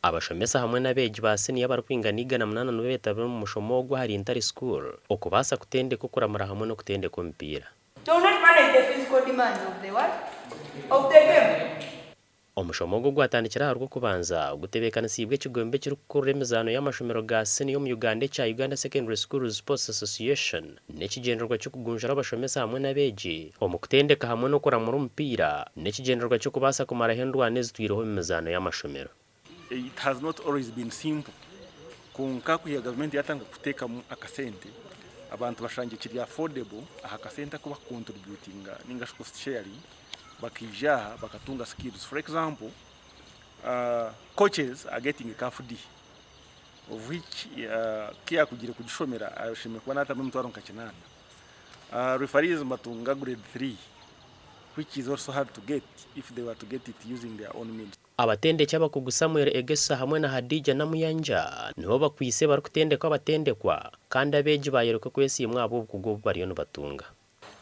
Abashomesa hamwe n'abeegi ba siniya abarikwingana 800 nibo beetabire omu mushomo ogu ahari Ntare School okubaasa kutendeka okuramura hamwe n'okutendeka omupiira. They will not manage the physical demands of the what? Of the game. Omushomo ogu ogwatandikire aha Rwokubanza gutebeekanisiibwe ekigombe ekirikukurira emizaano y'amashomero ga siniya omu Uganda ekya Uganda Secondary Schools Sports Association n'ekigyendererwa ky'okugunjura abashomesa hamwe n'abeegi omu kutendeka hamwe n'okuramura omupiira n'ekigyendererwa ky'okubaasa kumaraho endwano ezitwireho omu mizaano y'amashomero. It has not always been simple kwonka kwiha gavumenti yatandika kuteekamu akasente abantu bashangire kiri affordable aha kasente aku bakukontributinga ninga shi cost sharing bakaija aha bakatunga skills. For example, coaches are getting CAF D of which ku yakugiire kugishomera ashemereire kuba natamu emitwaro nka kinaana. Referees nibatunga grade 3 which is also hard to get if they were to get it using their own means. Abatendeki abakugu Samuel Egesa hamwe na Hadija Namuyanja nibo bakwaitse barikutendeka abatendekwa kandi abeegi bayoreka okwesiimwa ahabw'obukugu obu bariyo nibatunga.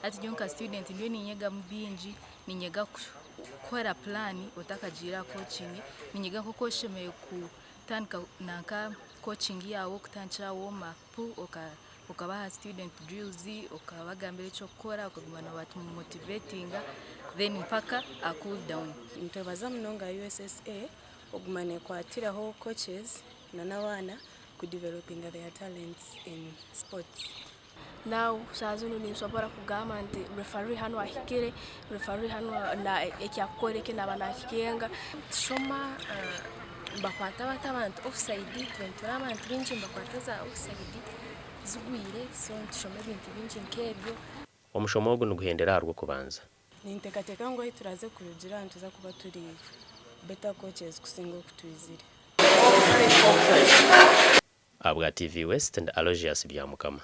Hati nyowe nka student ndiyo ninyegamu bingi, ninyega kukora plan otakagiire aha coaching, ninyega nk'oku oshemereire kutandika nanka coaching yaawe okutandikira aha warm up okabaha student drills, okabagambira eky'okukora, okaguma noobamotivetinga then mpaka aha cool down. Nitwebaza munonga USSA okuguma nekwatiraho coaches n'abaana ku developinga their talents in sports. Now saaha zinu ninsobora kugamba nti referee hanu ahikire, referee hanu eki akukora eki naaba nakikenga. Tushoma nibakwata bata abantu offside, itwe nituri abantu baingi nibakwata za offside zigwire so nitushoma ebintu bingi nk'ebyo. Omushomo ogu niguhendera aha Rwokubanza. Ninteekateeka ngu ahu turaaze kurugira aha nituza kuba turi better coaches kusinga oku twizire. Ahabwa TV West ndi Aloysius Byamukama.